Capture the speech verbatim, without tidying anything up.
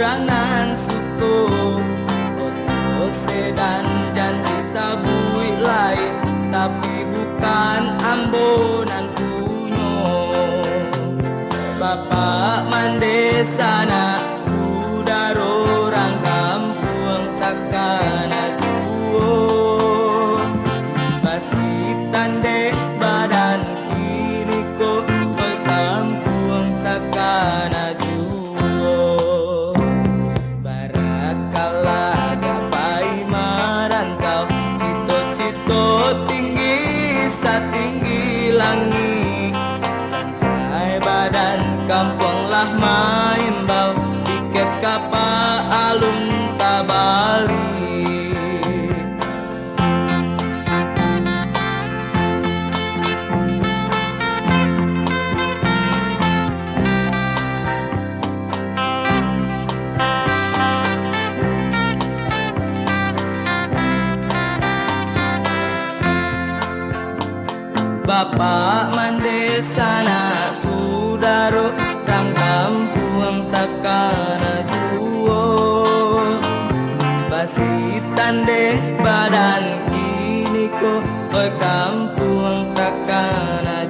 Jangan suko, foto sedan jan disabuik lai, tapi bukan ambo nan punyo. Bapak mandeh sanak, sudaro rang kampuang takana juo. Basitandeh badan kiniko, oi kampuang takana juo. Barakalah gapai marantau, cito-cito tinggi satinggi langik. Sansai badan kampuang lah maimbau, tiket ka Pak Alun tabali. Bapak mandeh sanak, sudaro rang kampuang takana juo. Basitandeh badan kiniko, oi kampuang takana